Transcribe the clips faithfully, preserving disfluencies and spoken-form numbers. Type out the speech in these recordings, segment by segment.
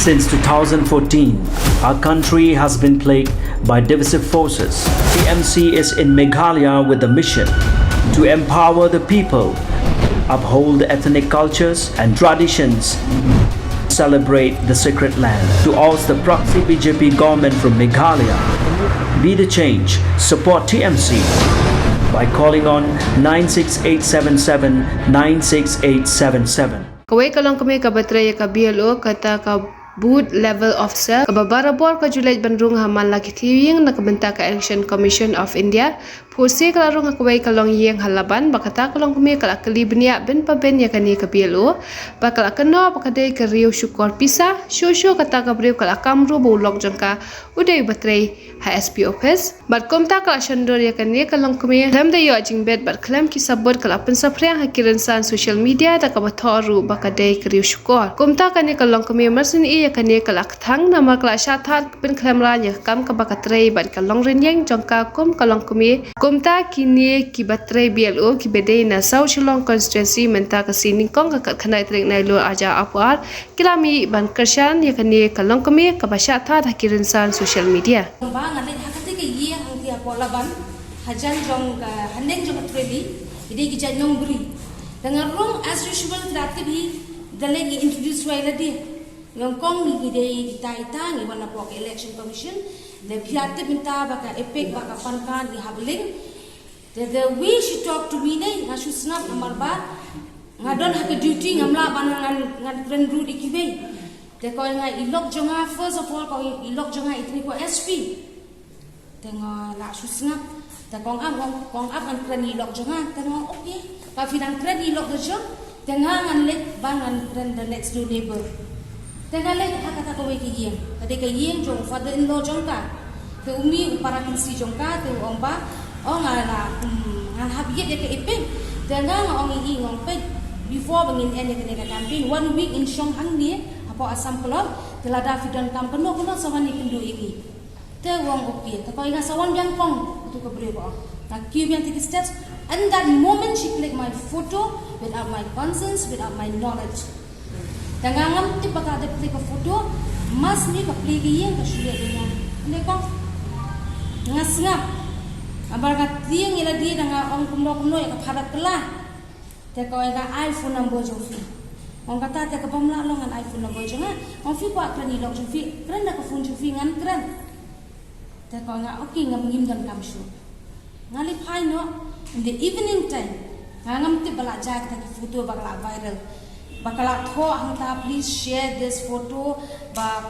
Since two thousand fourteen, our country has been plagued by divisive forces. T M C is in Meghalaya with the mission to empower the people, uphold ethnic cultures and traditions, celebrate the sacred land. To oust the proxy B J P government from Meghalaya, be the change, support T M C by calling on nine six eight seven seven nine six eight seven seven. Kawei ka longkmie kaba trei ïa ka B L O kata ka Booth Level Officer kaba barabor ka ju leit ban rung ha man la ki tiew ïing na ka bynta ka Election Commission of India. Phursih ka la rung ha kawei ka longïing ha Laban ba kata ka longkmie ka la kylli bniah bin pa bin ïa kane ka B L O ba ka la kynnoh ba ka dei ka riew shukor pisa. Shuh shuh kata ka briew ka la kam ruh ba u lok jong ka u dei uba trei ha S P office. Bad kumta ka la shon dur ïa kane ka longkmie khlem da ïoh jingbit bad khlem ki sabut ka la pynsaphriang ha ki rynsan social media da kaba thoh ruh ba ka dei ka riew shukor. Kumta kane ka longkmie mynsiem ïa kane ka la kthang namar ka la shah thad pynkhlem rang ïa ka kam kaba ka trei bad ka long rynïeng jong ka kum ka longkmie. Kumta kine kiba trei B L O kiba dei na South Shillong constituency mynta ka sngi nyngkong ka khatkhyndai tarik Nailur arhajar arphew ar ki la mih ban kyrshan ïa kane ka longkmie kaba shah thad ha ki rynsan social media. Ba nga leit ha kata ka ïing hangtei hapoh Laban, hajan jong ka, haneng jong ka treli, ki dei ki jait nongbri. Da nga rung as usual, ki la tip hi, da leit ngi introduce wei lade. Nyngkong ngi, ngi dei kita ita, ngi wan napoh ka Election Commission. Da phi la tip mynta ba ka EPIC, ba ka PAN card ngi hap link. Te the way she talked to me ne, nga shu sngap namar ba nga don ha ka duty, ngam lah ban ngan, ngan kren ruh ïa kiwei. Te ka ong ïa nga i lok jong nga, first of all ka ong i lok jong nga i trei ko S P. Te nga la shu sngap. Te ka ong ap, ka ong, ka ong ap ngan kren i lok jong nga. Te nga ong okay. Ka phi dang kren i lok jong, te nga ngan leit ba ngan kren the next door neighbor. Te nga leit ha kata kawei ka ïing. Ka dei ka ïing jong u father in law jong ka. Te u mih u para kynsi jong ka, te u ong ba, o nga la, hmm, ngan hap ïit ïa ka EPIC. Te nga nga ong ïa i, nga ong peit, before ba ngin end ïa kane ka campaign, one week in shong hangne hapoh Assam Club. Te lada phi donkam kano kano sa wan ïakynduh ïa ngi. Te u ong okay. Te ka ong ïa nga sa wan biang kong, kata ka briew ka ong. Nga kiew biang te ki steps. And that moment she click my photo without my consent, without my knowledge. Te nga ngam tip ba ka dep click ka photo, mas ni ka plie ka ïing ka shu leh ïa nga. Ynda kong nga sngap. Namar nga tieng ïa lade da nga ong kumno kumno ïa ka pharap kylla. Te ka ong ïa nga ai phone number jong phi. Ong kata te kabym lah long ngan ai phone number jong nga. Ong phi kwah kren i lok jong phi, kren da ka phone jong phi ngan kren. Te ka ong ïa nga okay, ngam, ngim donkam shuh. Nga leit phai noh in the evening time. Nga ngam tip ba la jia kata ki photo ba ka la viral. Ba ka la thoh hangta please share this photo. Ba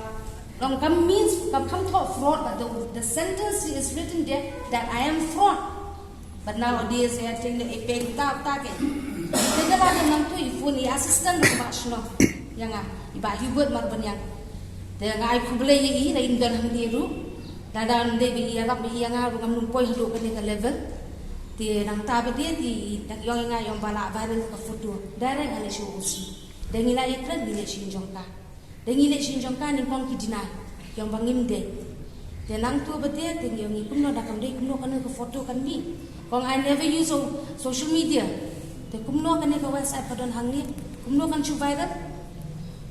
long kam means kam, kam thoh fraud, but the, the sentence is written there that I am fraud. But nowadays, eh, jing ne epeng ta ta ke. Te da ba nangtu i phone i assistant ba shno. Ïa nga, i Bah Hubert Marbaniang. Te nga ai khublei ïa i, da im don hangne ruh. Da da ym dei ba i ïarap ïa nga ruh, ngam nym poi haduh kane ka level. Te nangta ba dei te i da ong ïa nga, ong ba la viral ka photo. Direct nga leit sha u O C. Da ngi la ïakren, ngi leit sha ïing jong ka. Da ngi leit sha ïing jong ka, nyngkong ki deny. Ki ong ba ngim dei. Te nangtu ba dei te ngi ong, kumno da kam dei, kumno kane ka photo kan mih. Ka ong I never use so-, social media. Te kumno kane ka WhatsApp ka don hangne, kumno kan shu viral.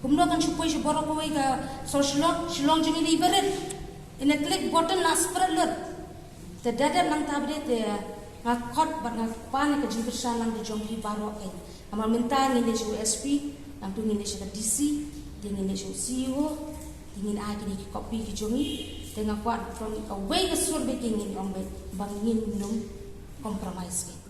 Kumno kan shu poi sha baroh kawei ka sor Shillong, Shillong jong ngi dei barit. Ynda click button la spread lut. Te da dep nangta ba dei te nga khot bad nga pan ïa ka jingkyrshan lang da jong phi baroh kein. Namar mynta ngin leit sha u S P, nangtu ngin leit sha ka D C, te ngin leit sha u C E O, te ngin ai kine ki copy ki jong ngi, te nga kwah from kawei ka sur ba ki ngin ong ba, ba ngin nym compromise kein.